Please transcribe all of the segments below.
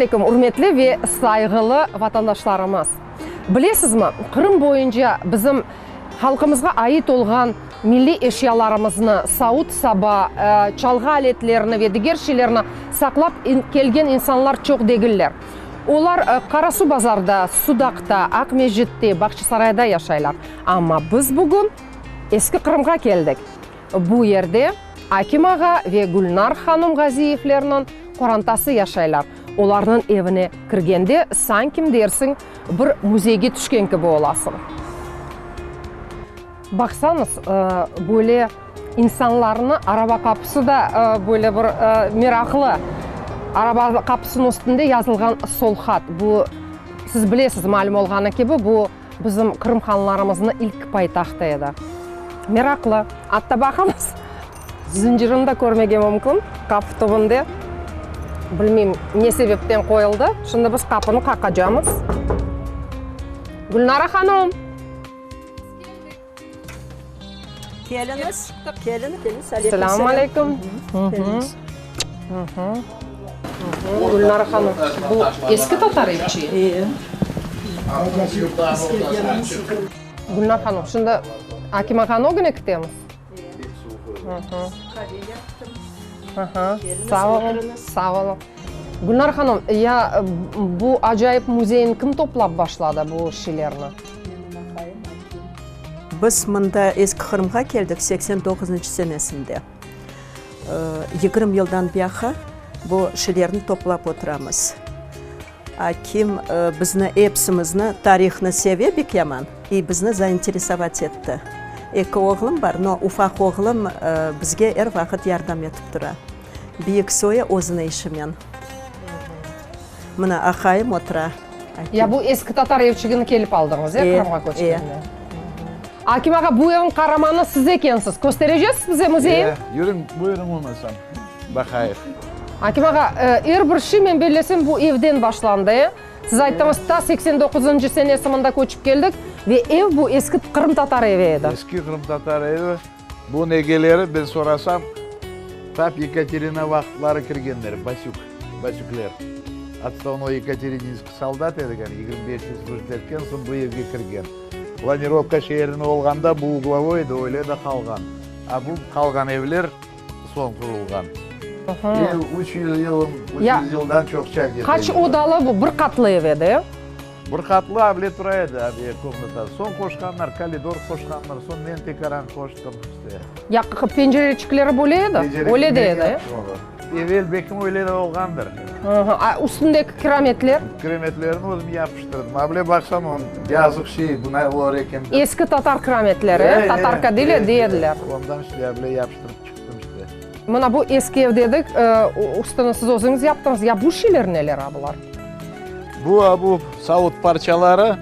aleyküm, ürmetli ve sayğılı vatandaşlarımız! Bilesizmi, Qırım boyunca bizim halqımızğa ait olğan milliy eşyalarımıznı, savut-saba, çalğı aletlerini ve diger şeylerni saqlap kelgen insanlar çoq degiller. Olar Qarasuvbazarda, Sudaqta, Aqmescitte, Bağçasarayda yaşaylar. Amma biz bugün Eski Qırımğa keldik. Bu yerde Akim ağa ve Gülnar hanım Gaziyevlerniñ qorantası yaşaylar. Olarnıñ evine kirgende, sankim dersiñ, bir müzeyge tüşken kibi olasıñ. Baqsañız, böyle insanlarnı araba qapısı da böyle bir meraqlı. Araba qapısınıñ üstünde yazılğan Solhat. Bu, siz bilesiz, malüm olğanı kibi, bu bizim Qırım hanlarımıznıñ ilk paytahtı edi. Meraqlı. Atta baqıñız, zıncırını da körmege mümkün qapı tübünde. Bilmeyim, ne sebepten qoyuldı. Şimdi biz qapını qaqacamız. Gülnara hanım! Keliñiz, keliñ, keliñiz. Aleyküm selâm. Selâm aleyküm. Keliñiz. Gülnara hanım, bu eski tatar evçiği? E. Gülnar hanım, şimdi Akim ağanıñ ögüne ketemiz? Qave yaptım. Sağ oluñ, sağ oluñ. Gülnar hanım, ya bu acayip müzeyni kim toplap başladı, bu şeylerni? Menim aqayım Akim. Biz mında Eski Qırımğa keldik 89-ncı senesinde. 20 yıldan buyağı bu şeylerni toplap oturamız. Akim bizni epsimizni tarihnı seve bek yaman i bizni zainteresovat etti. Eki oğlum bar, no ufaq oğlum bizge er vaqıt yardım etip tura. Biyik soyu özüniñ işimen. Mına aqayım otura. Akim. Ya bu eski tatar evçigini kelip aldıñız, e, Qırımğa köçkende? Akim ağa, bu evniñ qaramanı siz ekensiz. Kösterecesiz bize müzeyi? E, yürüñ, buyurıñ olmasam, baqayıq. Akim ağa, er bir şey, men bellesem, bu evden başlandı, e? Siz ayttıñız, ta 89-ncı senesi mında köçip keldik ve ev bu eski qırımtatar evi edi. Eski qırımtatar evi. Bu negeleri, ben sorasam, tap Yekaterina vaqıtları kirgenler, Basük, Basükler. Otstavnoy yekaterininskiy soldat edi, yani 25 yıl slujit etken soñ bu evge kirgen. Planirovka şeerinde olğanda bu uglovoy edi, öyle de qalğan. A bu qalğan evler soñ qurulğan. Ev 300 yıl, 300 yıldan çoqça kete. Qaç odalı bu? Bir qatlı ev edi, e? Bir qatlı avle tura edi, avle komnata. Soñ qoşqanlar, koridor qoşqanlar, soñ men tekaran qoştım, işte. Ya pencereçikleri böyle edi? Öyle de edi, e? Evel belkim öyle de olğandır. A üstündeki kirametler? Kirametlerni özüm yapıştırdım. Avle baqsam, on yazıq şey, buna olur eken dep. Eski tatar kirametleri, e? Tatarka değil, dey ediler. Ondan işte avle yapıştırıp çıqtım işte. Mına bu eski ev dedik, üstüni siz özüñiz yaptıñız. Ya bu şeyler neler a bular? Bu a bu savut parçaları,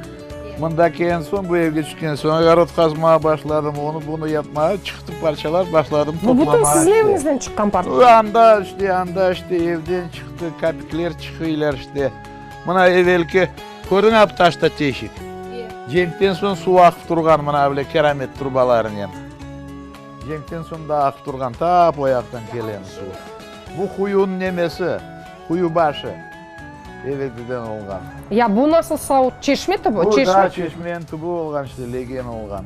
mında kelgen soñ, bu evge tüşken soñ, ogorod qazmağa başladım, onı bunı yapmağa, çıqtı parçalar, başladım toplamağa. Bu bütün siziñ eviñizden çıqqan parçalar? Anda işte, anda işte, evden çıqtı, kapikler çıqıylar işte. Mına evelki, kördiñ a bu taşta teşik? Cenkten soñ suv aqıp turğan mına böyle keramet trubalarınen. Cenkten soñ da aqıp turğan, tap o yaqtan kelen suv. Bu quyunıñ nemesi, quyu başı evelkiden olğan. Ya bu nasıl savut? Çeşme tübü? Bu da çeşmeniñ tübü olğan işte, legen olğan.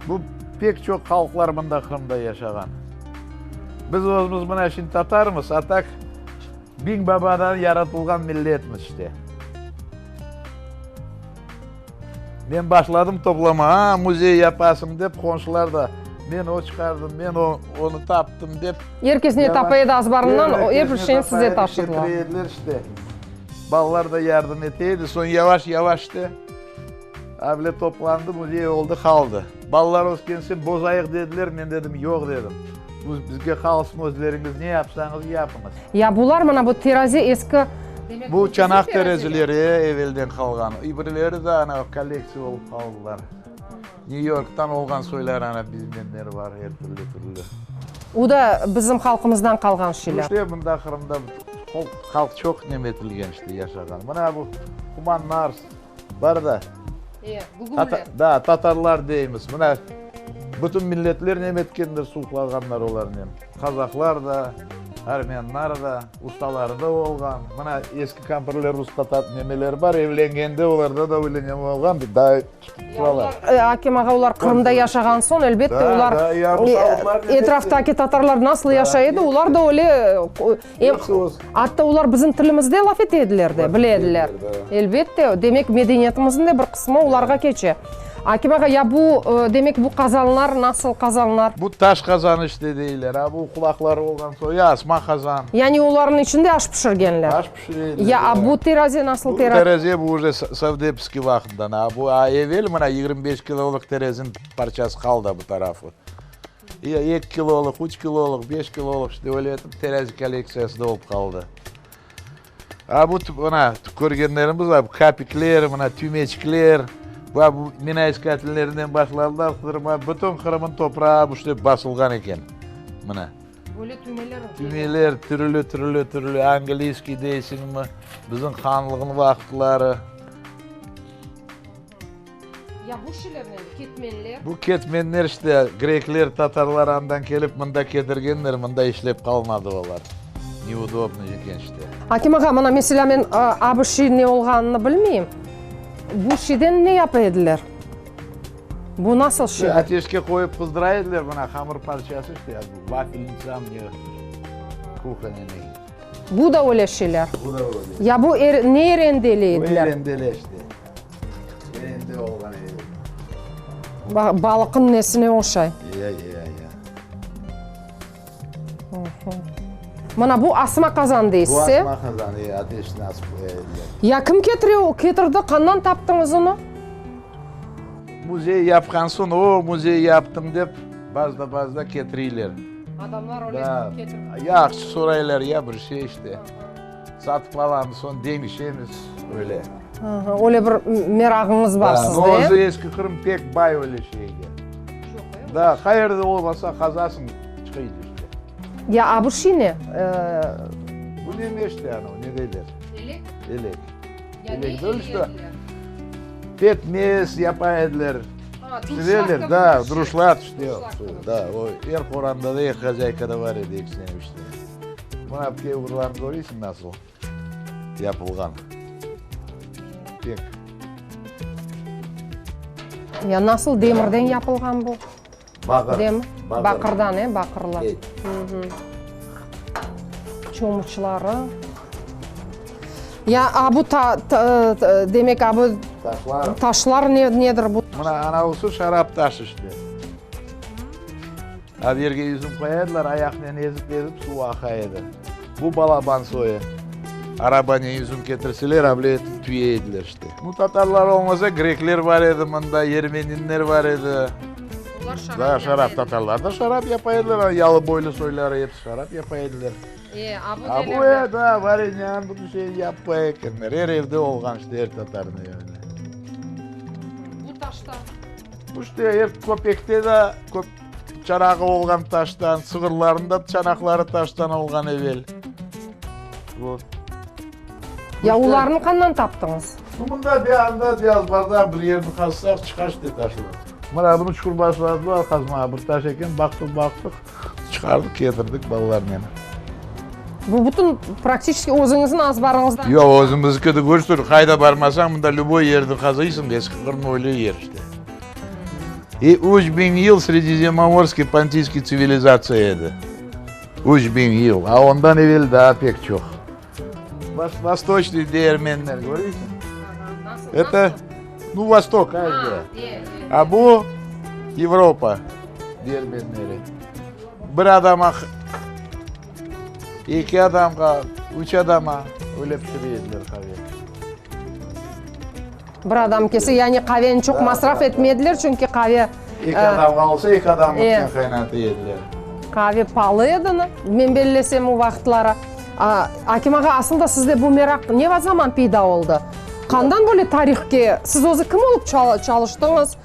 Bu pek çoq halqlar mında Qırımda yaşağan. Biz özümiz mına şimdi tatarmız, a tak biñ babadan yaratılğan milletmiz işte. Men başladım toplamağa, a, müzey yapasıñ dep, qonşular da, men o çıqardım, men o, onı taptım dep. Er kes ne tapa edi azbarından, o er bir şeyni size taşıdılar. Ketire ediler işte. Balalar da yardım ete edi, soñ yavaş-yavaş işte, avle toplandı, müzey oldı, qaldı. Balalar ösken soñ bozayıq dediler, men dedim, yoq dedim, bu bizge qalsın, özleriñiz ne yapsañız, yapıñız. Ya bular mına bu teraze eski. Bu çanaq terezileri evelden qalğan. İbirleri de ana kollektsiya olıp qaldılar. New Yorktan olğan soylar ana bizmenler bar er türlü-türlü. O da bizim halqımızdan qalğan şeyler. İşte mında Qırımda halq çoq neme etilgen işte yaşağan. Mına bu kumanlar bar da. E, gügümler. Da, tatarlar deymiz. Mına bütün milletler neme etkenler, suvqlağanlar olarnen. Qazaqlar da. Armenlar da, ustaları da olğan. Mına eski kampirler rus tatar nemeleri bar, evlengende olarda da öyle neme olğan, daa tutıp turalar. Akim ağa, olar Qırımda yaşağan soñ, elbette, olar etraftaki tatarlar nasıl yaşay edi, olar da öyle, atta olar bizim tilimizde laf ete ediler de, bile ediler. Elbette, demek, medeniyetimizniñ de bir qısmı olarğa keçe. Akim ağa, ya bu, demek, bu qazanlar nasıl qazanlar? Bu taş qazan işte deyler, a bu qulaqları olğan soyu asma qazan. Yani olarnıñ içinde aş pişirgenler? Aş pişire ediler. Ya a bu teraze nasıl teraze? Bu teraze bu uje sovdepskiy vaqıttan, a bu a evel mına 25 kilolıq tereziniñ parçası qaldı bu tarafı. Ya eki kilolıq, üç kilolıq, beş kilolıq işte öyle etip teraze kollektsiyası da olıp qaldı. A bu, mına, körgenlerimiz, a bu kapikler, mına, tüymeçikler, bu, a bu minaistkatelerinden başladılar qıdırmağa, bütün Qırım'ın toprağı bu işte basılğan eken, mına. Böyle tüymeler. Tüymeler türlü, türlü, türlü, angliyskiy deysiñmi, bizim hanlığın vaqıtları. Ya bu şeyler ne, ketmenler? Bu ketmenler işte, grekler, tatarlar andan kelip mında ketirgenler, mında işlep qalmadı olar. Neudobno eken işte. Akim ağa, mına meselâ men a bu şey ne olğanını bilmeyim. Bu şeyden ne yapa ediler? Bu nasıl şey? Ateşke qoyıp qızdıra ediler, mına hamır parçası işte, bu vafelnitsa mı ne, kuhoneniñ. Bu da öyle şeyler. Bu da öyle. Ya bu er, ne rendeli ediler? Bu rendeli işte. Rende olğan edi. Balıqın nesine oşay? Ya, ya, ya. Mına bu asma qazan deysiz, Bu asma qazan, e, ateşni asıp qoya ediler. Ya kim ketire, ketirdi, qandan taptıñız onı? Müzey yapqan soñ, o, müzey yaptım dep, bazıda-bazıda ketireyler. Adamlar öyle ketirip. Ya aqça soraylar, ya bir şey işte. Satıp alamız, soñ deñişemiz, öyle. Aha, öyle bir merağıñız bar sizde, e? Özü Eski Qırım pek bay öyle şeyge. Çoq, e? Da, qayerde olmasa qazasıñ, çıqıydı işte. Ya a bu şey ne? Bu neme işte anavı, ne deyler? Elek? Elek. Ya ne Elek değil işte. ediler? Petmez yapa ediler. Ha, durşlaq Pişireler, da da, bir şey. durşlaq işte. Durşlaq Da, o er qoranda da, er hozaykada bar edi ekisinen üçten. Mına kevgirlarnı köreysiñ nasıl yapılğan. Pek. Ya nasıl demirden yapılğan bu? Baqır. Dem Baqır. Baqırdan, e, baqırlı. Evet. Çomuçları. Ya, a bu ta, ta, demek, a bu Taşlar. taşlar ne, nedir bu? Mına anavısı şarap taşı işte. A yerge yüzüm qoya ediler, ayaqnen ezip-ezip suv aqa edi. Bu balaban soyu. Arabanen yüzüm ketirseler, avle etip tüye ediler işte. Bu tatarlar olmasa, grekler bar edi mında, ermeninler bar edi. Olar şarap Da, şarap, tatarlar da şarap yapa ediler, yalıboylu soyları episi şarap yapa ediler. E, a bu A bu nelerden? e, da, varenyan, bu şey yapa ekenler. Er evde olğan işte, er tatarnıñ evinde. Bu taştan. Bu işte er köpekte de köp çanağı olğan taştan, sığırlarnıñ da çanaqları taştan olğan evel. Vot. Ya olarnı qandan taptıñız? Bu mında de anda de azbarda bir yerni qazsaq çıqa işte taşlar. Mına bunı çuqur başladılar qazmağa, bir taş eken, baqtıq, baqtıq, çıqardıq, ketirdik balalarnen. Bu bütün praktiçeski özüñizniñ azbarıñızdan? Yoq, özümizniki de köçtür, qayda barmasañ, mında lüboy yerni qazıysıñ, Eski Qırım öyle yer işte. E, 3000 yıl sredizemnomorskiy pontiyskiy tsivilizatsiya edi. 3000 yıl, a ondan evel daa pek çoq. Vostoçnıy değirmenler, köreysiñ? Это, nu, Vostok, Aziya. A bu Avropa değirmenleri. Bir adama, eki adamğa, üç adama öyle pişire ediler qave. Bir adam kelse, yani qaveni çoq masraf etmediler, çünki qave... Eki adamğa olsa, eki adamnıñ qaynata ediler. Qave palı edi, men bellesem o vaqıtları. Akim ağa, asıl da sizde bu meraq ne zaman peyda oldı? Qandan böyle tarihke, siz özü kim olıp çalıştıñız?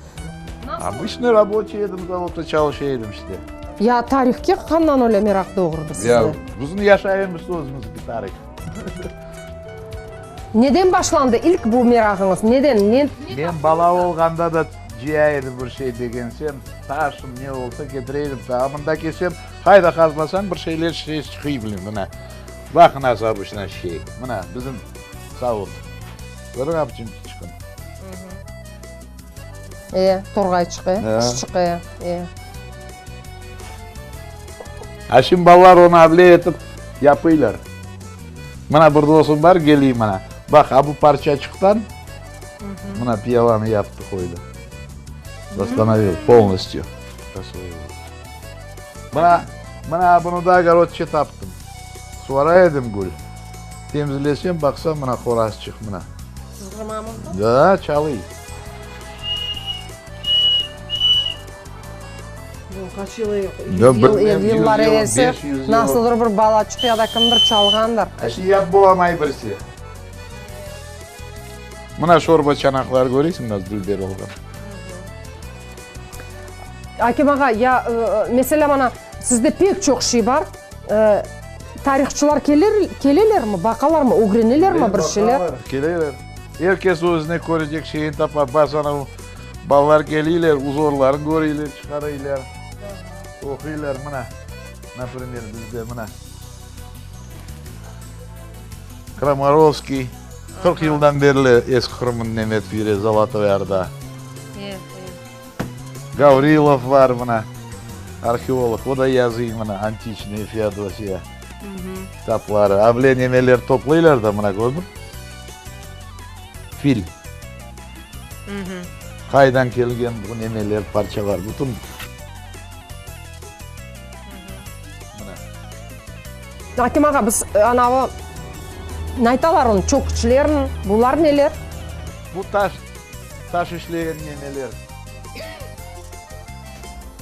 Obıçnıy raboçiy edim, zavodda çalışa edim işte. Ya tarihke qandan öyle meraq doğurdı sizde? Ya, bizim yaşayımız özümüzniki tarih. Neden başlandı ilk bu merağıñız? Neden? Ne? Men bala olğanda da. Cıya edim bir şey begensem, taşım ne olsa ketire edim. Taa mında kelsem, qayda qazmasañ bir şeyler şey çıqıy bilem. Mına, baq nasıl obıçna şey. Mına, bizim savut. Kördiñ abıçın çıqın? E, torğayçıq, e, quşçıq, e, e. A şimdi balalar onı avle etip yapıylar. Mına bir dostum bar, geliy mına. Baq, a bu parçaçıqtan mına piyalanı yaptı, qoydı. Восстановил polnostyu. Mına, mına bunı da ogorodçe taptım. Suvara edim gül. Temizlesem, baqsam, mına horazçıq, mına. Sızğırmamız da? Da, çalıy. Bu qaç yıl, yüz yıllar evelsi nasıldır bir balaçıq ya da kimdir çalğandır. Şimdi yapıp olamay birisi. Mına şorba çanaqları köresiñ, nasıl dülber olğan. Akim ağa, ya, meselâ, mana, sizde pek çoq şey bar. Tarihçılar kelir, kelelermi, baqalarmı, ögrenelermi bir şeyler? Baqalar, keleler. Er kes özüne körecek şeyini tapa. Bazan o balalar keliyler, uzorlarını köreyler, çıqaraylar, oquylar. Mına, naprimer, bizde mına Kramarovskiy 40 yıldan berli Eski Qırımnı nemetip yüre, Zolotoy Orda. Gavrilov bar mına, arheolog, o da yazıy mına, Antiçnıye Feodosiya kitapları. Avle nemeler toplaylar da, mına kördiñ? Fil. Qaydan kelgen bu nemeler, parçalar, bütün. Mına. Akim ağa, biz anavı, naytalar onı, çöküçlerni, bular neler? Bu taş. Taş işlegen nemeler.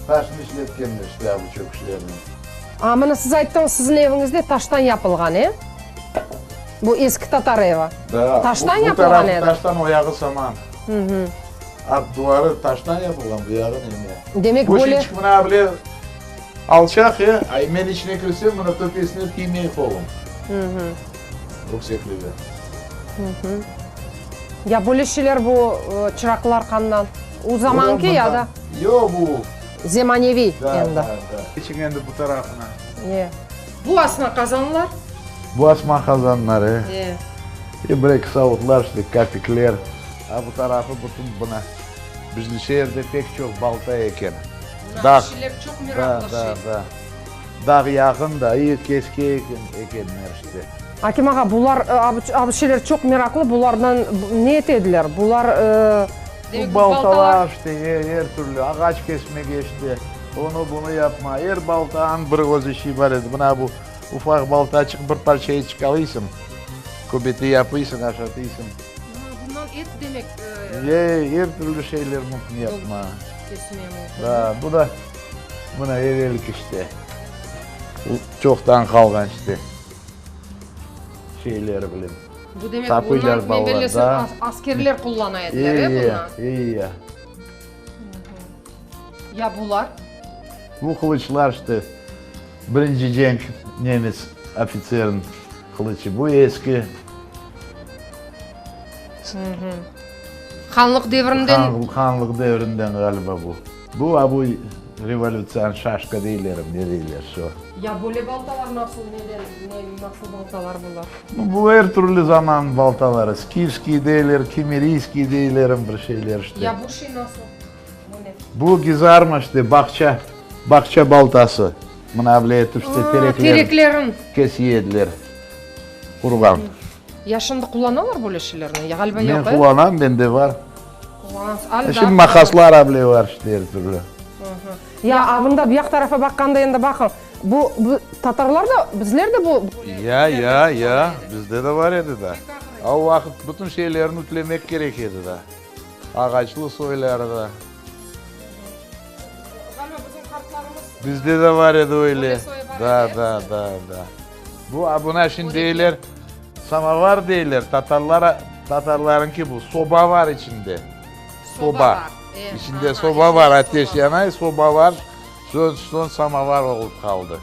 Taşnı işletkenler işte bu çöküşlerni. A, mına siz ayttıñız, siziñ eviñizde taştan yapılğan, e? Bu eski tatar evi. Da. Taştan yapılğan edi. Bu tarafı taştan, o yağı saman. Art duvarı taştan yapılğan, bu yağı neme. Demek böyle. Bu şeyçik mına bile alçaq, e? Ay, men içine kirsem, mına töpesine tiymey qolum. Yüksekligi. Ya böyle şeyler bu çıraqlar qandan? O zamanki ya da? Yoq, bu. Zemaneviy endi. Da, da, da. İçiñ endi bu tarafına. E. Bu asma qazanlar? Bu asma qazanlar, e. E. E, bir-eki savutlar işte, kapikler. A bu tarafı bütün buna. Bizni şeerde pek çoq balta eken. Dağ. Şeyler çoq meraqlı şey. Da, da, da. Dağ yaqın da, iyi keske eken, ekenler işte. Akim ağa, bular, a bu şeyler çoq meraqlı, bulardan ne ete ediler? Bular, Bu baltalar işte, er türlü, ağaç kesmege işte, onı, bunı yapma. Er baltanıñ bir öz işi bar edi. Mına bu ufaq baltaçıq bir parça etçik alıysıñ, köbete yapıysıñ, aşatıysıñ. Bundan et demek. E, er türlü şeyler mümkün yapma. Kesme mümkün. Da, bu da, mına evelki işte, çoqtan qalğan işte. Şeyleri bilem. Bu demek, bundan men bellesem, askerler qullana ediler, e, bundan? E, e. Ya bular? Bu qılıçlar işte, birinci cenk nemets ofitseriniñ qılıçı. Bu eski. Hanlıq devrinden? Hanlıq devrinden ğaliba bu. Bu, a bu revolütsiyanıñ şaşka deylerim, ne deyler, şo. Ya böyle baltalar nasıl, neden, ne, nasıl baltalar bular? Bu er türlü zaman baltaları, skifskiy deyler, kimeriyskiy deylerim, bir şeyler işte. Ya bu şey nasıl, bu ne? Bu gizarma işte, bağça, bağça baltası. Mına bile etip işte terekler. Tereklerin. Kesiye ediler, qurğan. Ya şimdi qullanalar böyle şeylerni? Ya ğaliba yoq, e? Men qullanam, mende bar. Qullanasız. Al, Şimdi maqaslar abile bar işte er türlü. Ya, a bunda bu yaq tarafa baqqanda endi baqıñ, bu, bu tatarlar da, bizler de bu. Ya, ya, ya, bizde de bar edi da. A o vaqıt bütün şeylerni ütlemek kerek edi da. Ağaçlı soyları da. Ğaliba bizim qartlarımız. Bizde de bar edi öyle. Öyle soy bar Da, edi, da, da, da. Bu, a buna şimdi deyler, samovar deyler, tatarlar, tatarlarıñki bu, soba bar içinde. Soba bar. E, İçinde aha, soba bar, içinde ateş soba. yanay, soba bar, soñ, soñ samovar olıp qaldı.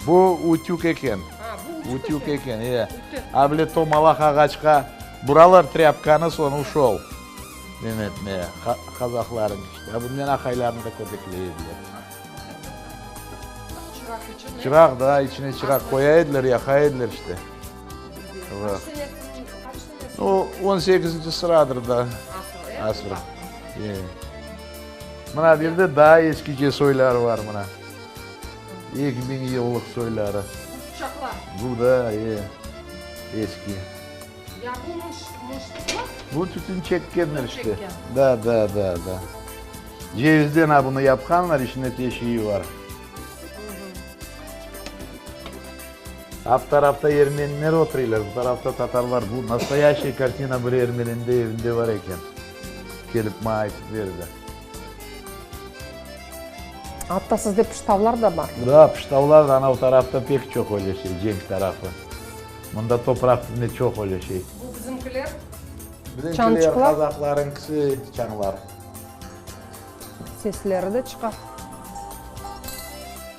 Bu utük eken. A, bu utük Utük eken. eken, e. Ütü. A bile tomalaq ağaçqa buralar trâpkanı, soñ uşol. Neme etmeye, qazaqlarnıñ işte. A bunen aqaylarnı da kötekley ediler. Çıraq içün, ne? Çıraq, da, içine çıraq qoya ediler, yaqa ediler işte. Qaç senesi, qaç senesi? O, on sekizinci sıradır da. Asır, e? Asır. E. Mına bu yerde daa eskice soyları bar, mına. 2000 yıllıq soyları. Bu pıçaqlar. Bu da, e, eski. Ya bu muştuqlar? Bu tütün çekkenler işte. Çekken. Da, da, da, da. Cevizden a bunı yapqanlar, içinde teşiği bar. Ap tarafta ermeniler oturıylar, bu tarafta tatarlar. Bu nastoyaşçiy kartina bir ermeninde evinde bar eken. Kelip maña aytıp berdi. Atta sizde pıştavlar da bar. Da, pıştavlar da anav tarafta pek çoq öyle şey, cenk tarafı. Mında topraq tübünde çoq öyle şey. Bu bizimkiler? Bizimkiler, Çançıqlar? qazaqlarıñkisi çañlar. Sesleri de çıqa.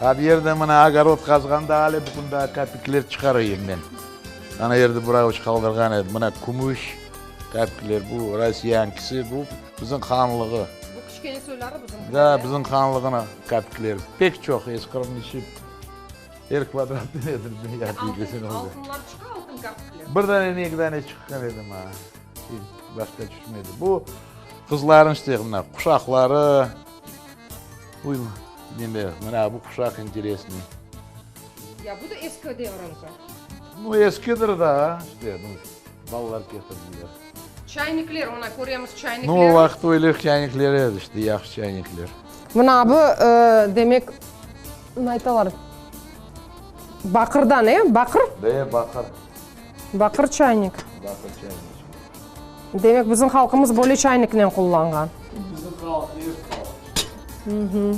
Ha, bu yerde mına ogorod qazğanda ale bugün daa kapikler çıqarayım men. Ana yerde bir avuç qaldırğan edim. Mına kümüş kapikler, bu Rossiyanıñkisi, bu bizim hanlığı. Bu kiçkene soyları bizimkiler, Da, bizim hanlığınıñ kapikleri. Pek çoq, eski Qırımnıñ içi. Er kvadrat metr dünya bilgisi oldı. Altınlar çıqa, altın kapikler? Bir dane, eki dane çıqqan edi maña. Başqa tüşmedi. Bu qızların işte mına quşaqları. Uy, neme, mına bu quşaq interesniy. Ya bu da eski devrinki. Nu, eskidir da, işte, nu, balalar ketirdiler. Çaynikler, mına köremiz çaynikler. Nu, o vaqıt öyle çaynikler edi işte, yahşı çaynikler. Mına bu, demek, ne aytalar, baqırdan, e? Baqır? E, baqır. Baqır çaynik. Baqır çaynik. Demek, bizim halqımız böyle çayniknen qullanğan. Bizim halq, er halq.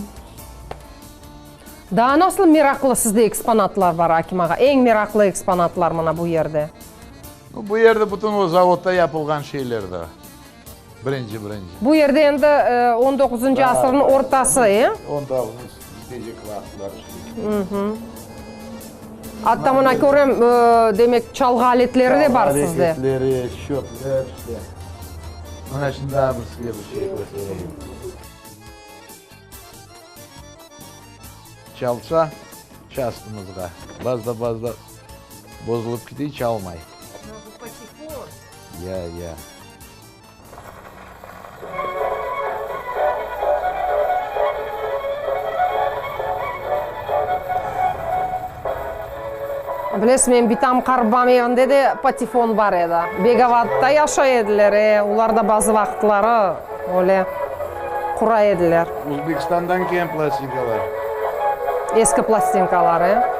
Daa nasıl meraqlı sizde eksponatlar bar, Akim ağa? Eñ meraqlı eksponatlar mına bu yerde. Nu, bu yerde bütün o zavodda yapılğan şeyler da. Birinci, birinci. Bu yerde endi on doquzıncı asırnıñ ortası, e? On doquzıncı bitecek vaqıtlar işte. Atta mına körem, demek, çalğı aletleri de bar sizde. Çalğı aletleri, şötler işte. Mına şimdi daa bir sizge bir şey köstereyim. Çalsa, çastımızğa. Bazıda, bazıda bozulıp kite, çalmay. Bu patefon. Ya, ya. Bilesiz, menim bitam, qartbam evinde de patefon bar edi. Begovatta yaşay ediler, e, olar da bazı vaqıtları öyle qura ediler. Uzbekistandan kelgen plastinkalar. Eski plastinkalar, e.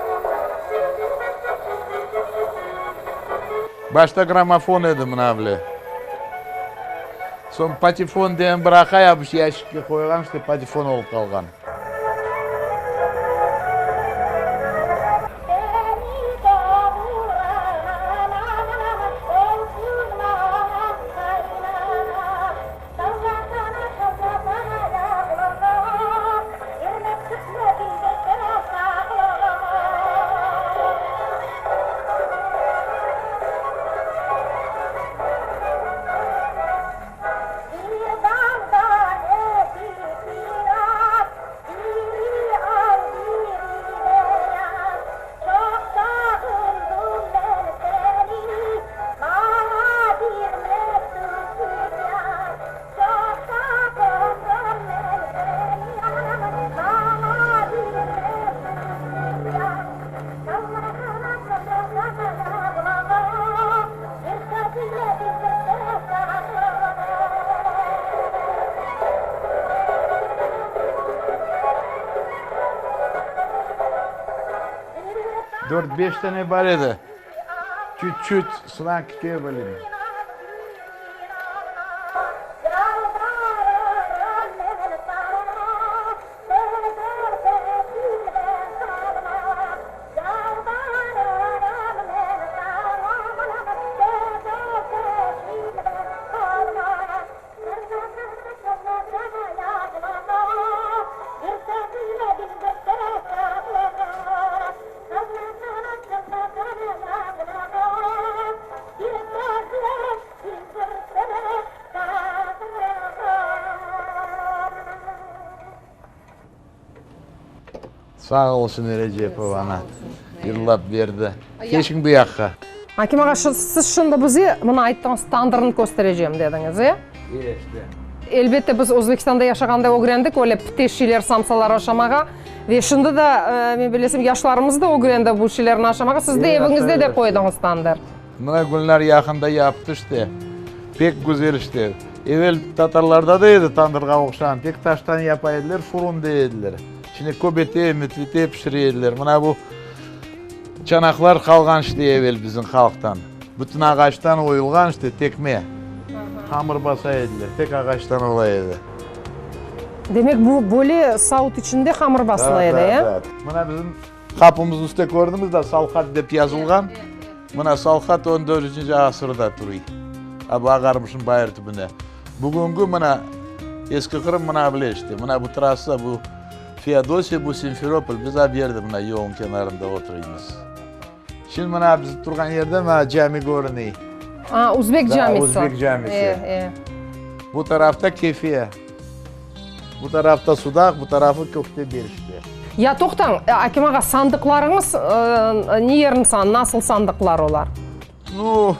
Başta gramofon edi mına bile. Soñ patefon degen bir aqay abuş yaşikke qoyğan, işte patefon olıp qalğan. Dört beş tane bar edi. Çut-çut sınav kite bilim. Sağ olsun Erecepov ana, yırlap berdi. Keçiñ bu yaqqa. Akim ağa, siz şimdi bize mına ayttıñız, tandırnı kösterecem dediñiz, e? E, işte. Elbette, biz Özbekistanda yaşağanda ögrendik öyle pite şiyler, samsalar aşamağa. Ve şimdi da, men bilesem, yaşlarımız da ögrendi bu şiylerni aşamağa. Siz de eviñizde de qoydıñız tandır. Mına Gülnar yaqında yaptı işte. Pek güzel işte. Evel tatarlarda da edi tandırğa oqşağan, tek taştan yapa ediler, furun dey ediler. İçine köbete, mütvite pişire ediler. Mına bu çanaqlar qalğan işte evel bizim halqtan. Bütün ağaçtan oyulğan işte tekme. Hamır basa ediler, tek ağaçtan ola edi. Demek bu böyle savut içinde hamır basıla edi, e? Da, da, da. Mına bizim Qapımıznıñ üstünde kördiñiz da, Salhat dep yazılğan. Mına Salhat on dördünci asırda turuy. A bu Aqarmışnıñ bayır tübünde. Bugünki mına Eski Qırım mına bile işte. Mına bu trassa, bu Feodosiya, bu Simferopol. Biz a bu yerde mına yolnıñ kenarında oturuymız. Şimdi mına biz turğan yerde mına cami körüney. A, Uzbek camisi. Uzbek camisi. E, e. Bu tarafta Kefe. Bu tarafta Sudaq, bu tarafı Köktebel işte. Ya toqtañ, Akim ağa, sandıqlarıñız ne yerniñ san, nasıl sandıqlar olar? Nu,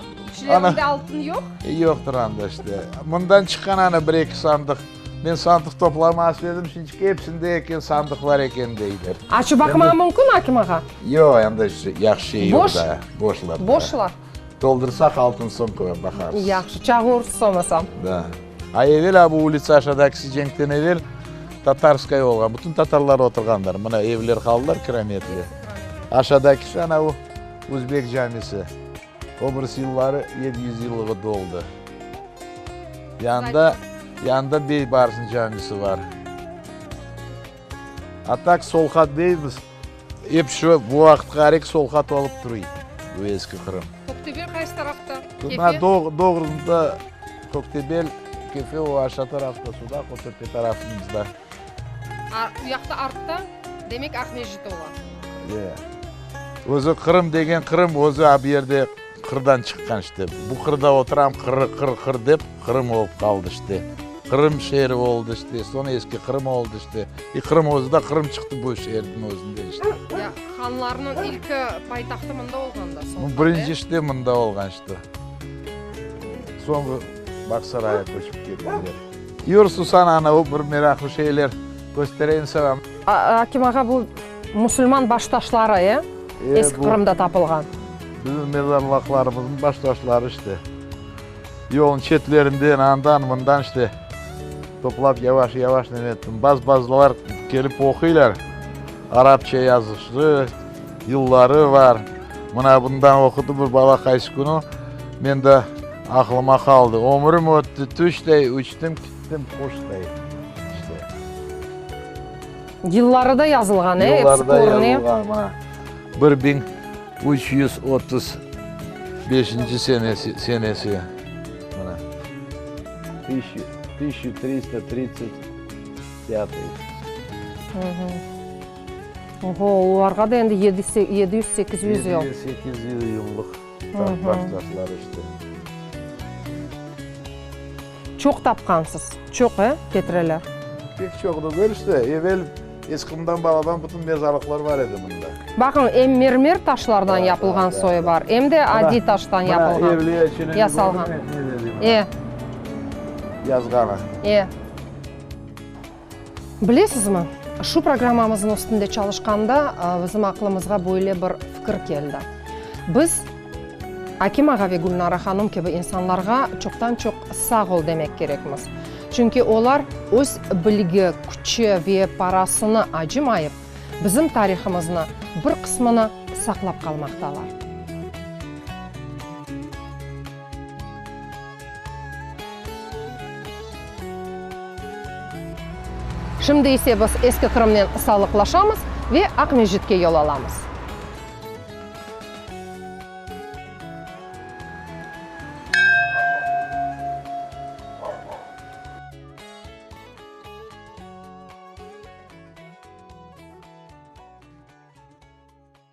ana. İçlerinde altın yoq? Yoqtır anda işte. Mından çıqqan ana bir-eki sandıq. Men sandıq toplamaz edim, şimdiki hepsinde eken sandıqlar eken deyler. Açıp baqmağa mümkün, Akim ağa? Yoq, anda yahşı şey yoq Boş? da. Boşlar. Boşlar. Toldursak altın soñ köre baqarız. Yahşı, çağırırsız olmasam. Da. A evel a bu ulitsa aşadakisi cenkten evel Tatarskaya olğan. Bütün tatarlar oturğanlar. Mına evler qaldılar kirametli. Aşadakisi ana o Uzbek camisi. O birisi yılları 700 yıllığı doldı. Yanında, yanında Beybarsnıñ camisi bar. A tak Solhat deymiz. Ep şu bu vaqıtqa Solhat olıp turuy bu Eski Qırım. Köktebel qaysı tarafta? Kefe? Doğrunda Köktebel, Kefe o aşağı tarafta, Sudaq o töpe tarafımızda. U yaqta artta, demek Aqmescit ola. E. Özü Qırım degen Qırım özü a bu yerde qırdan çıqqan işte. Bu qırda oturam qır, qır, qır dep Qırım olıp qaldı işte. Qırım şeeri oldı işte, soñ Eski Qırım oldı işte. İ Qırım özü de Qırım çıqtı bu şeerniñ özünde işte. Ya, hanlarnıñ ilki paytahtı mında olğan da, Solhat, e? Birinci işte mında olğan işte. Soñu Bağsaray'a köçip kelgenler. Yür, Susan ana, o bir meraqlı şeyler köstereyim saña. Akim ağa, bu musulman baştaşları, e? Eski Qırımda tapılğan. Bizim mezarlıqlarımıznıñ baştaşları işte. Yolnıñ çetlerinden, andan, mından işte toplap yavaş-yavaş neme ettim. Bazı-bazılar kelip oquylar, arapça yazısı, yılları bar. Mına bundan oqudı bir bala qaysı künü, men de aqlıma qaldı. Ömrüm ötti tüştey, uçtım kittim quştay. İşte. Yılları da yazılğan, e? Episi Yılları da körüne. yazılğan, mına. 1335-nci senesi, senesi, mına, tısячa, tısячa trista tridtsat pâtıy. Oho, olarğa da endi yedi, 700-800 yıl. 700-800 yıllıq taşlar işte. Çoq tapqansız, çoq, e, ketireler? Pek çoq degil işte, evel eskimden balaban bütün mezarlıqlar bar edi mında. Baqıñ, em mermer taşlardan yapılğan soyu bar, em de adiy taştan yapılğan, yasalğan. E. Yazğanı. E. Bilesizmi, şu programmamıznıñ üstünde çalışqanda bizim aqlımızğa böyle bir fikir keldi. Biz Akim ağa ve Gülnara hanım kibi insanlarğa çoqtan-çoq sağ ol demek kerekmiz. Çünki olar öz bilgi, küçü ve parasını acımayıp, bizim tarihımıznı bir qısmını saqlap qalmaqtalar. Şimdi ise biz Eski Qırımnen sağlıqlaşamız ve Aqmescitke yol alamız.